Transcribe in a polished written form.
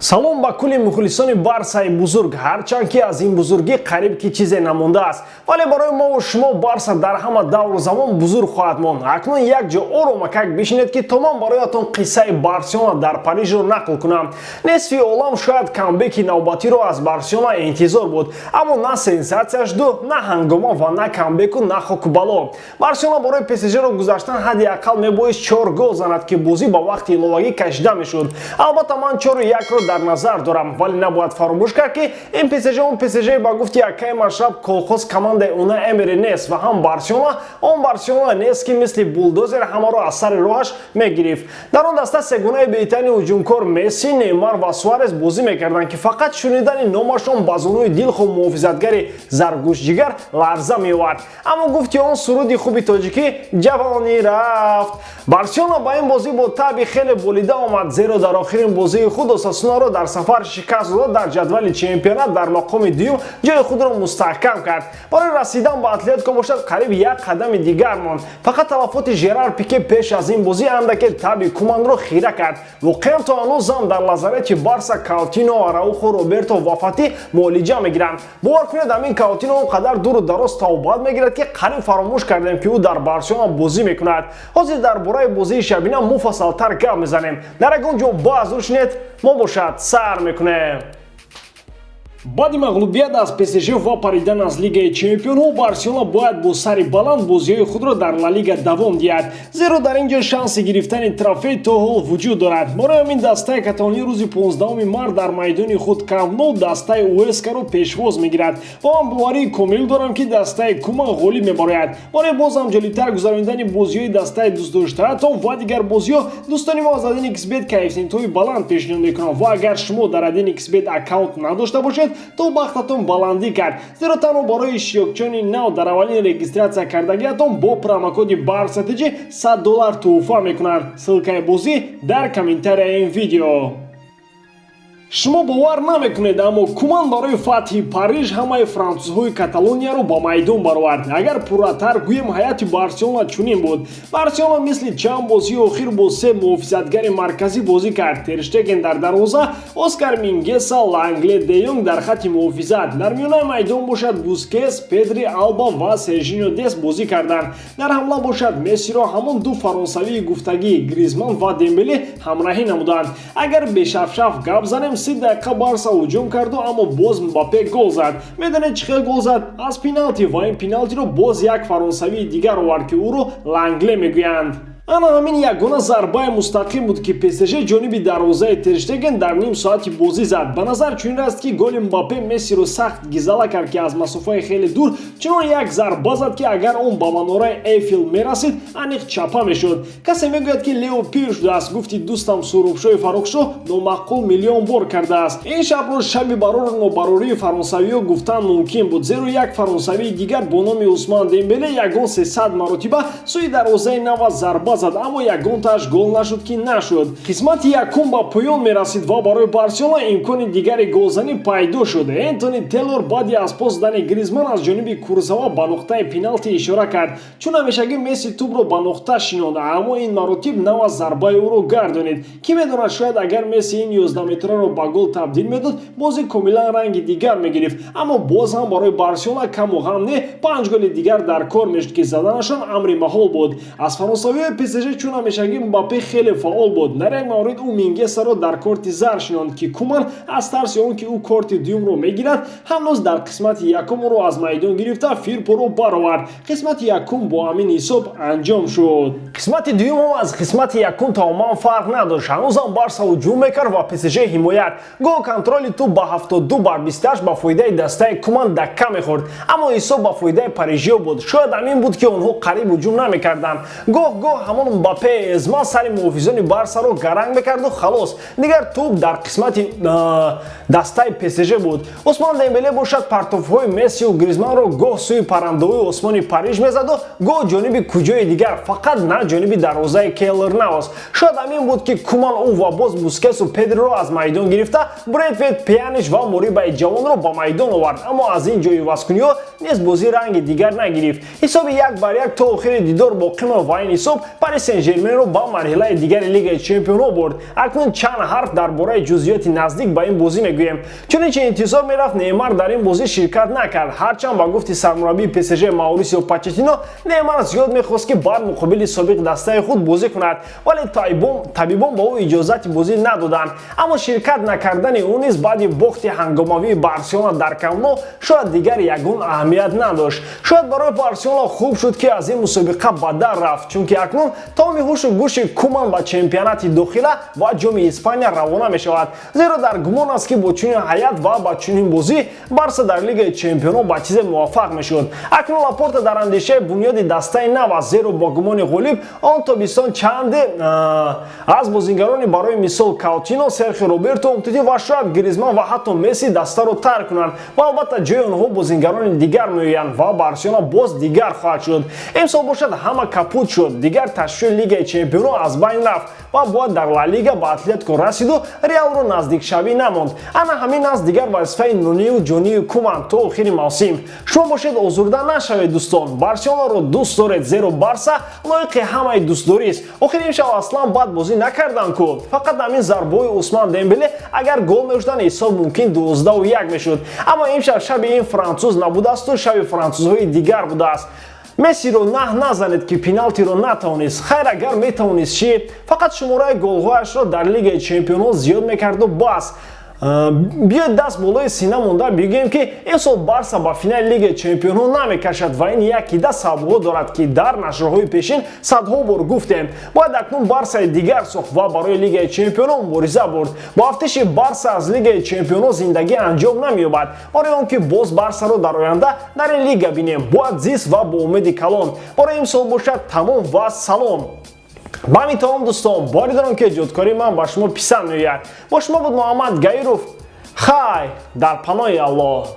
Салом ба кулли мухлисони Барсаи бузург. Ҳарчанд ки аз ин бузургӣ қариб ки чизе намондааст, вале барои мову шумо Барса дар ҳама давру замон бузург хоҳад монд. Акнун як ҷо оромакак бишинед, ки то ман бароятон қиссаи Барселона дар Парижро нақл кунам. Нисфи олам шояд камбеки навбатиро аз Барселона интизор буд, аммо на сенсатсия шуду, на ҳангома ва на камбеку, на хоку бало. Барселона барои ПСЖро гузаштан ҳадди ақал мебоист чор гол занад, ки бозӣ ба вақти иловагӣ кашида мешуд. Албатта, ман 4-1-ро дар назар дорам, вале набояд фаромӯш кард, ки ин ПСЖ он ПСЖ ба гуфти акаи Машраб колхоз командаи Унаи Эмери нест ва ҳам Барселона он Барселона нест, ки мисли булдозер ҳамаро аз сари роҳаш мегирифт. Дар он даста сегунаи беҳтарини ҳуҷумкор Месси, Неймар ва Суарес бозӣ мекарданд, ки фақат шунидани номашон ба зонуи дилхоҳ муҳофизатгари заргӯшҷигар ларза меовард. Аммо гуфти он суруди хуби тоҷикӣ: «Ҷавонӣ рафт». Барселона ба ин бозӣ бо таъби хеле болида омад, зеро дар охирин бозии худ Осасунаро дар сафар шикаст дода, дар ҷадвали чемпионат дар мақоми дуюм ҷои худро мустаҳкам кард. Барои расидан ба Атлетико бошад, қариб як қадами дигар монд. Фақат талафоти Жерар Пике пеш аз ин бозӣ андаке таъби Куманро хира кард. Воқеан, то ҳанӯзам дар лазарети Барса Каутино, Араухо, Роберто ва Фати муолиҷа мегиранд. Бовар кунед, ҳамин Каутино он қадар дуру дароз тавбат мегирад, ки қариб фаромӯш кардем, ки ӯ дар Барселона бозӣ мекунад. Ҳозир дар бораи бозии шабина муфассалтар гап мезанем. Дар ягон ҷо баъзур шинед, мо бошад сар мекунем. Баъди мағлубият аз ПСЖ ва паридан аз Лигаи чемпионҳо, Барселона бояд бо сари баланд бозиҳои худро дар Ла Лига давом диҳад, зеро дар ин ҷо шанси гирифтани трофей то ҳол вуҷуд дорад. Барои ҳамин дастаи каталонӣ рӯзи 15 март дар майдони худ Камп Ноу дастаи Уэскаро пешвоз мегирад ва ман боварии комил дорам, ки дастаи Куман ғолиб мебарояд. Барои бозам ҷолибтар гузаронидани бозиҳои дастаи дӯстдоштаатон ва дигар бозиҳо, дӯстони мо аз 1xBet коэффисиентҳои баланд пешниҳод мекунанд. Ва агар шумо дар 1xBet аккаунт надошта бошед, то бахтатон баландӣ кард, зеро танҳо барои иштирокчиёни нав дар аввалин регистрация кардагиатон бо промокоди БАРСАТЖ 100 доллар тӯҳфа мекунанд. Ссылкаи бозӣ дар комментарияи ин видео. Шумо бовар намекунед, аммо Куман барои фатҳи Париж ҳамаи французҳои Каталонияро ба майдон баровард. Агар пурратар гӯем, ҳайати Барселона чунин буд. Барселона мисли чанд бозии охир бо се муҳофизатгари марказӣ бозӣ кард: Терштеген дар дарвоза, Оскар Мингеса, Лангле, Де Йонг дар хатти муҳофизат. Дар миёнаи майдон бошад Бускес, Педри, Алба ва Сержино Дест бозӣ карданд. Дар ҳамла бошад Мессиро ҳамон ду фаронсавии гуфтагӣ, Гризман ва Дембеле, ҳамраҳӣ намуданд. Агар бешафшаф гап занем, 30 дақиқа Барса ҳуҷум карду, аммо боз Мбаппе гол зад. Медонед, чӣ хел гол зад? Аз пеналти. Ва ин пеналтиро боз як фаронсавии дигар овард, ки ӯро Лангле мегӯянд. Ана ҳамин ягона зарбаи мустақим буд, ки ПСЖ ҷониби дарвозаи Терштеген дар ним соати бозӣ зад. Ба назар чунин аст, ки голи Мбаппе Мессиро сахт гизала кард, ки аз масофаи хеле дур чунон як зарба зад, ки агар он ба манораи Эйфел мерасид, аниқ чапа мешуд. Касе мегӯяд, ки Лео пир шудааст. Гуфти дӯстам Сурубшои Фаррухшоҳ, номаъқул миллион бор кардааст. Ин шабро шаби барору нобарории фаронсавиҳо гуфтан мумкин буд, зеро як фаронсавии дигар бо номи Усман Дембеле ягон 300 маротиба сӯи дарвозаи Навас зарба зад, аммо ягонтааш гол нашуд, ки нашуд. Қисмати якум ба поён мерасид ва барои Барселона имкони дигари голзанӣ пайдо шуд. Энтони Тейлор баъди аз пос задани Гризман аз ҷониби Курзава ба нуқтаи пеналти ишора кард. Чун ҳамешагӣ, Месси тӯбро ба нуқта шинонд, аммо ин маротиб Навас зарбаи ӯро гардонид. Кӣ медонад, шояд агар Месси ин 11 метраро ба гол табдил медод, бозӣ комилан ранги дигар мегирифт. Аммо боз ҳам барои Барселона каму ғам не, панҷ голи дигар дар кор мешуд, ки заданашон амри маҳол буд. Аз фаронсавиҳои ПСЖ чун ҳамешагӣ Мбаппе хеле фаъол буд. Дар як маврид ӯ Мингесаро дар корти зар шинонд, ки Куман аз тарси он ки ӯ корти дуюмро мегирад, ҳанӯз дар қисмати якум ӯро аз майдон гирифта, Фирпоро баровард. Қисмати якум бо ҳамин ҳисоб анҷом шуд. Қисмати дуюмам аз қисмати якум тамоман фарқ надошт. Ҳанӯзам Барса ҳуҷум мекард ва ПСЖ ҳимоят. Гоҳ контроли тӯб ба 72 бар 28 ба фоидаи дастаи Куман дакка мехӯрд, аммо ҳисоб ба фоидаи парижиё буд. Шояд ҳамин буд, ки онҳо қариб ҳуҷум намекарданд. Гоҳ гоҳ ҳамон Мбаппе эзма сари муҳофизони Барсаро гаранг мекарду халос, дигар тӯб дар қисмати дастаи ПСЖ буд. Усман Дембеле бошад партовҳои Мессиу Гризманро гоҳ сӯи паррандаҳои осмони Париж мезаду, гоҳ ҷониби куҷои дигар, фақат на ҷониби дарвозаи Кейлор Навас. Шояд ҳамин буд, ки Куман ӯ ва боз Бускесу Педриро аз майдон гирифта, Брейтвейт, Пианич ва Морибаи ҷавонро ба майдон овард. Аммо аз ин ҷои ивазкуниҳо низ бозӣ ранги дигар нагирифт. Ҳисоби 1-1 то охири дидор боқӣ монд ва ин ҳисоб Пари Сен-Жерменро ба марҳилаи дигари Лигаи Чемпионҳо бурд. Акнун чанд ҳарф дар бораи ҷузъиёти наздик ба ин бозӣ мегӯем. Чунин чи интизор мерафт, Неймар дар ин бозӣ ширкат накард. Ҳарчанд, ба гуфти сармураббии ПСЖ Маурисио Почеттино, Неймар зиёд мехост, ки бар муқобили собиқ дастаи худ бозӣ кунад, вале табибон ба ӯ иҷозати бозӣ надоданд. Аммо ширкат накардани ӯ низ баъди бохти ҳангомавии Барселона дар Камп Ну шояд дигар ягон аҳамият надошт. Шояд барои Барселона хуб шуд, ки аз ин мусобиқа ба дар рафт, чунки акнун тамоми ҳушу гӯши Куман ба чемпионати дохила ва Ҷоми Испания равона мешавад, зеро дар гумон аст, ки бо чунин ҳайат ва ба чунин бозӣ Барса дар Лигаи Чемпионҳо ба чизе муваффақ мешуд. Акнун Лапорта дар андешаи бунёди дастаи нав аст, зеро бо гумони ғолиб он тобистон чанде аз бозингарони, барои мисол, Каутино, Серхио Роберто, Умтити ва шояд Гризман ва ҳатто Месси дастаро тарк кунанд ва албатта ҷои онҳо бозингарони дигар меоянд ва Барселона боз дигар хоҳад шуд. Имсол бошад, ҳама капут шуд. Дигар ташвиши Лигаи Чемпионҳо аз байн рафт ва бояд дар Ла Лига ба Атлетико расиду Реалро наздикшавӣ намонд. Ана ҳамин аст дигар вазифаи нунию ҷонию Куман то охири мавсим. Шумо бошед, озурда нашавед, дӯстон, Барселонаро дӯст доред, зеро Барса лоиқи ҳамаи дӯстдорист. Охир имшаб аслан бад бозӣ накарданд ку. Фақат ҳамин зарбаҳои Усман Дембеле агар гол мешуданд, ҳисоб мумкин 12-1 мешуд. Аммо имшаб шаби ин француз набудаасту шаби французҳои дигар будааст. Мессиро наҳ назанед, ки пеналтиро натавонист. Хайр, агар метавонист чӣ? Фақат шумораи голҳояшро дар Лигаи Чемпионҳо зиёд мекарду бас. Биёед, даст болои сина монда бигӯем, ки имсол Барса ба финали Лигаи Чемпионҳо намекашад ва ин якида сабабҳо дорад, ки дар нашрҳои пешин садҳо бор гуфтем. Бояд акнун Барсаи дигар сохт ва барои Лигаи Чемпионҳо мубориза бурд. Бо афтиши Барса аз Лигаи Чемпионҳо зиндагӣ анҷом намеёбад. Барои он ки боз Барсаро дар оянда дар ин лига бинем, бояд зист ва бо умеди калон. Барои имсол бошад, тамом ва салом. Ба ҳамин тамом, дӯстон. Боварӣ дорам, ки эҷодкории ман ба шумо писанд меояд. Бо шумо буд Муҳаммад Гаиров. Хай, дар паноҳи Аллоҳ.